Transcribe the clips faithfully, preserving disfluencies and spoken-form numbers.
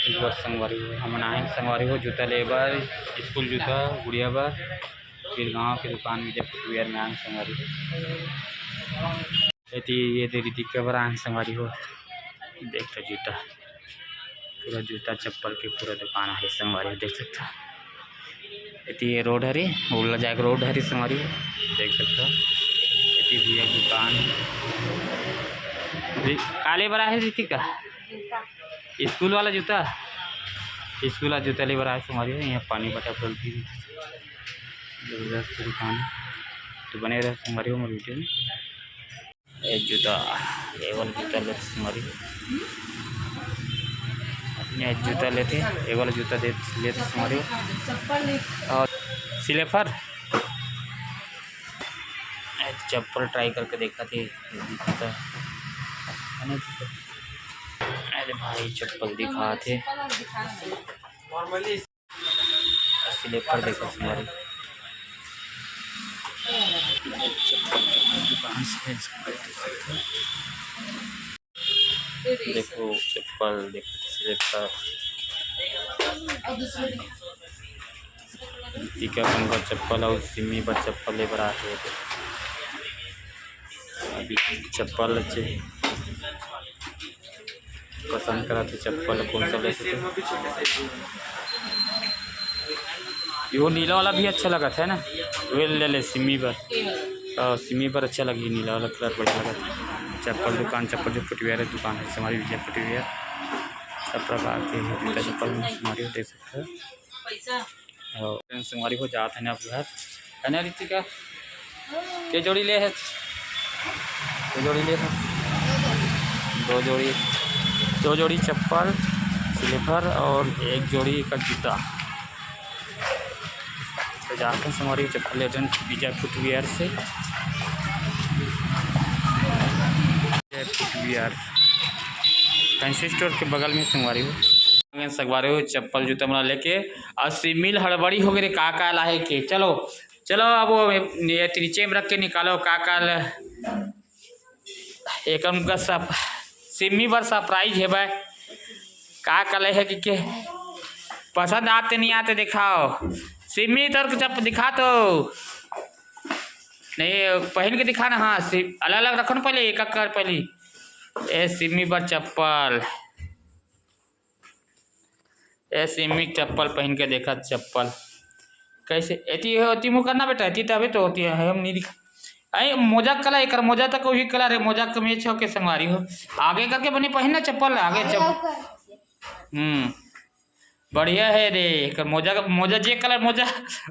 एक बार संगवारी हो, हमन आए हैं संगवारी हो जूता ले बर, स्कूल जूता गुड़िया बर, फिर गांव के दुकान विजय फुटवियर में आए हैं संगवारी हो। एती ये दे रितिका बर आए हैं संगवारी हो, देख लो जूता, पूरा जूता चप्पल के पूरा दुकान है संगवारी हो, देख सकता। एती ये रोड हरे, उल्ला जाए के रोड हरे संगवारी हो, देख सकता। एती भैया दुकान है। रि-, काले बर आए हे रितिका? स्कूल वाला जूता, स्कूल वाला जूता ले बर आए संगवारी हो। यहाँ पानी बटा बोल भी जबरदस्त दुकान है। तो बने रहो संगवारी हो मोर वीडियो में। ये जूता, ये वाला जूता लेते संगवारी हो। ये जूता लेते, ये वाला जूता दे लेते संगवारी हो। और स्लीपर, ये चप्पल ट्राई करके देखा थे, जूता है ना जूता। अरे भाई चप्पल दिखा थे। स्लीपर देखो तुम्हारी। देखो चप्पल, देखो स्लीपर। टीका बर चप्पल और सिमी बर चप्पल ले बर आए हे। अभी चप्पल अच्छे पसंद करत हे चप्पल, कौन सा ले सकते? ये वो नीला वाला भी अच्छा लगत है ना, वो ले ले सिमी बर। हाँ, सिमी बर अच्छा लगी, नीला वाला कलर बढ़िया लगत है। चप्पल दुकान, चप्पल जो फुटवियर है दुकान है, हमारी विजय फुटवियर, सब प्रकार के जूता चप्पल हमारी देख सकते हैं। और संगवारी हो जात है ना आप घर, है ना रितिका? के जोड़ी ले है? के जोड़ी ले है? दो जोड़ी, दो जोड़ी चप्पल, स्लीपर और एक जोड़ी का जूता। तो जाते हैं संगवारी चप्पल लेते हैं विजय फुटवियर से। विजय फुटवियर फैंसी स्टोर के बगल में संगवारी हो। संगवारी हो चप्पल जूता मन लेके, और सिमिल हड़बड़ी हो गए रे, का का लाहे के। चलो, चलो, अब वो ये नीचे में रख के निकालो, का का ल-, एक उनका सब सिमी बर सरप्राइज है भाई, का का ले है कि के पसंद आते नहीं आते दिखाओ। सिमी तर जब दिखा तो नहीं, पहन के दिखा ना। हाँ, सि-, अलग अलग रखो ना पहले, एक एक कर पहले। ए सिमी बर चप्पल, ए सिमी चप्पल पहन के देखा, चप्पल कैसे एती हो, एती मुँह करना बेटा, एती तबे तो होती है, हम नहीं दिखा। अरे मोजा कलर, एक मोजा तक वही कलर है, मोजा का मैच हो के संगवारी हो। आगे करके बनी पहनना चप्पल, आगे चप्पल। हम्म, बढ़िया है रे। एकर मोजा, मोजा जे कलर मोजा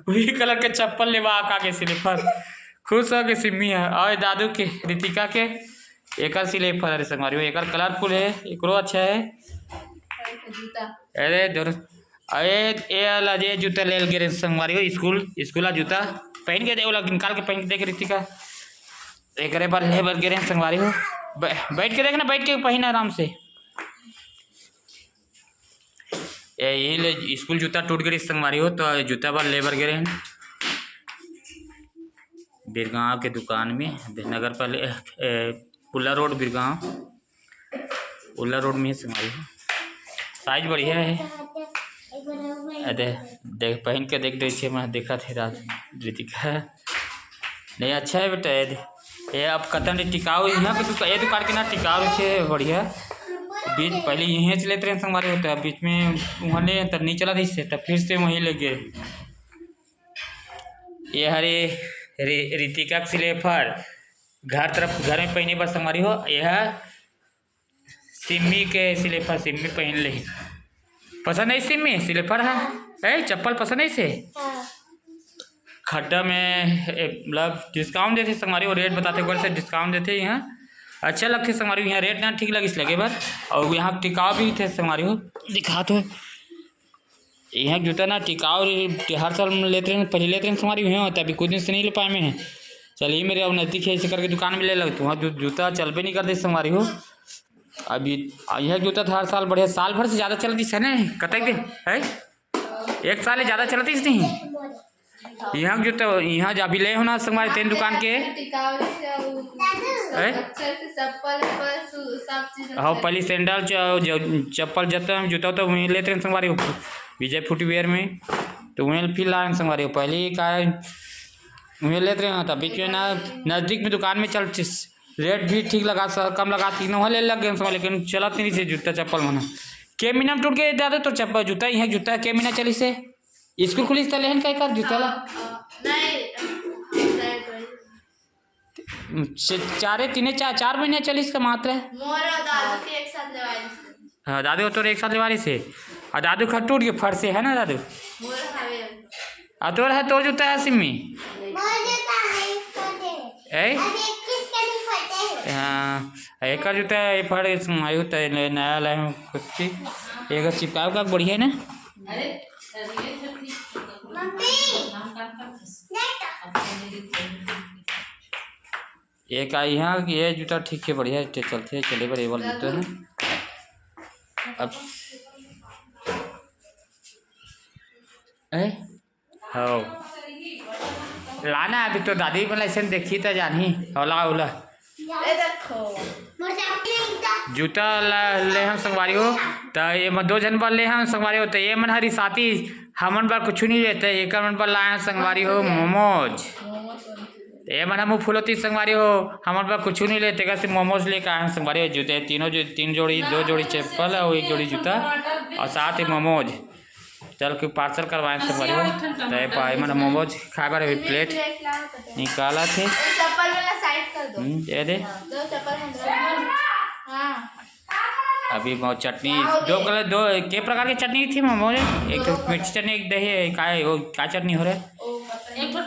वही कलर के चप्पल लेवा का के स्लीपर। खुश हो के सिमी है। और दादू के, रितिका के एकर स्लीपर है संगवारी हो, एकर कलरफुल है, एकरो अच्छा है। जूता। अरे दोनों, अरे ए वाला जे जूता लेल गे रहे संगवारी हो, स्कूल, स्कूल आ जूता पहन के दे, वाला निकाल के पहन के देख रितिका। एकरे बर ले बर गे रहे संगवारी हो। बै-, बैठ के देखना, बैठ के पहन आराम से। ए, ये ले स्कूल जूता टूट गए संगवारी हो, तो जूता बर ले बर गे रहे बिरगांव के दुकान में, नगर पालिका, ए, उल्ला रोड बिरगांव, उल्ला रोड में है संगवारी हो। साइज बढ़िया है। अरे देख, पहन के देख रहे छे, मैं देखा थे रात रितिका। नहीं, अच्छा है बेटा, ये दे। ये अब कतन रे टिकाऊ, यहाँ पे दुका-, ये दुकान के ना टिकाऊ रखे है, बढ़िया। बीच पहले यहीं से लेते रहे संगवारी हो, तो बीच में वहाँ ले, तब नहीं चला रही से, तब फिर से वहीं ले गए। ये हरे रि-, रितिका के स्लीपर, घर तरफ, घर में पहने बर संगवारी हो। ये है सिमी के स्लीपर, सिमी पहन ले। पसंद है सिमी स्लीपर है? ए, चप्पल पसंद है इसे? हाँ। खड्डा में, ए, मतलब डिस्काउंट देते संगवारी हो, रेट बताते एक बार से डिस्काउंट देते यहाँ। अच्छा लगते संगवारी हो, यहाँ रेट ना ठीक लगिस लगे बर, और यहाँ टिकाऊ भी थे संगवारी हो, दिखा तो। यहाँ जूता ना टिकाऊ रे-, हर साल में लेते रहे, पहले लेते रहे संगवारी हो, तो अभी कुछ दिन से नहीं ले पाए मैं। चलिए मेरे अब नज़दीक है, ऐसे करके दुकान में ले लो, तो वहाँ जू-, जूता चलबे नहीं करते संगवारी हो। अभी यह जूता तो हर साल बढ़िया, साल भर से ज़्यादा चलती है ना, कतक दे है, एक साल से ज़्यादा चलती नहीं। इहाँ जूता, इहाँ जा अभी ले हो ना संगवारी तेन दुकान के। टिकावरी से वो ए? बच्चे के चप्पल, उप्पल, सु-, सब चीज हाँ, होता है। पहली सैंडल, च-, ज-, चप्पल, जूता, जूता तो वहीं लेते रहे संगवारी, विजय फुटवियर में। तो वहीं फिर लाए संगवारी, पहले ही का वहीं लेते रहे, तब बीच में ना नजदीक में दुकान में चल, रेट भी ठीक लगा, स-, कम लगा, तीनों ले लग गए संगवारी, लेकिन चलत नहीं से जूता चप्पल मना। के महीना में टूट गए दादा तो चप्पल, जूता, इहाँ जूता के महीना चली से? स्कूल खुली से लेहन का कर जूता ला? अ, अ, नहीं, अ, नहीं, नहीं। च-, चारे तीने चा-, चार महीने चलिस का मात्र। मोर अउ दादू के एक साथ लेवाइस। हाँ, दादू तोर एक साथ लेवारिस हे। अउ दादू खर टूट के फट से, है ना दादू? मोर हवे। अउ तोर है, तोर जूता है सिम्मी? मोर जूता नहीं फटे। ए? अभी इक्कीस के नहीं फटे। हाँ, एकर जूता है, ये फट गइस, आयु त ले नया लाए हूँ कुछ चीज। एकर चिपकाव का बढ़िया है ना? अरे, मम्मी, नहीं तो। ये का यहाँ कि ये जूता ठीक है, बढ़िया है, चलते हैं, चले बर ये वाला जूता है। अब ए? हो। लाना अभी तो दादी मन अइसन देखी त जानही। होला, होला। ए देखो। जूता ला, ले हम संगवारी हो, त ये मन दो झन बर ले हम संगवारी हो, त ये मन हरी साथी हमन बर कुछु नहीं लेते, एकर मन बर लाए हम संगवारी हो मोमोज। त ये मन हमू फुलौती संगवारी हो, हमन बर कुछु नहीं लेते, तेकर से मोमोज लेके आए हम संगवारी हो। जूते तीनों जो, तीन जोड़ी, दो जोड़ी चप्पल अउ एक जोड़ी जूता अउ साथ ही मोमोज। चल के पार्सल करवाए संगवारी हो। त ये पा, ये मन मोमोज खाए बर अभी प्लेट निकालत हे। चप्पल वाला साइड कर दो। हम्म, ये दे। दो चप्पल मंगवा। हाँ। अभी वो चटनी, दो कलर, दो, के प्रकार के चटनी थी मोमोज? एक तो मिर्ची चटनी, एक दही है, का है वो, का चटनी हो रहा है?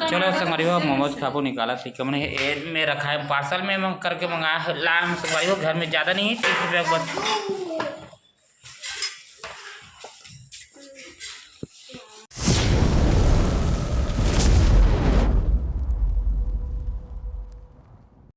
चलो संगवारी हो, मोमोज खाबो निकालत हे, कमने एड में रखा है, पार्सल में मंग-, करके मंगाया है, लाए हम संगवारी हो, घर में ज़्यादा नहीं है, तीस रुपया के बस।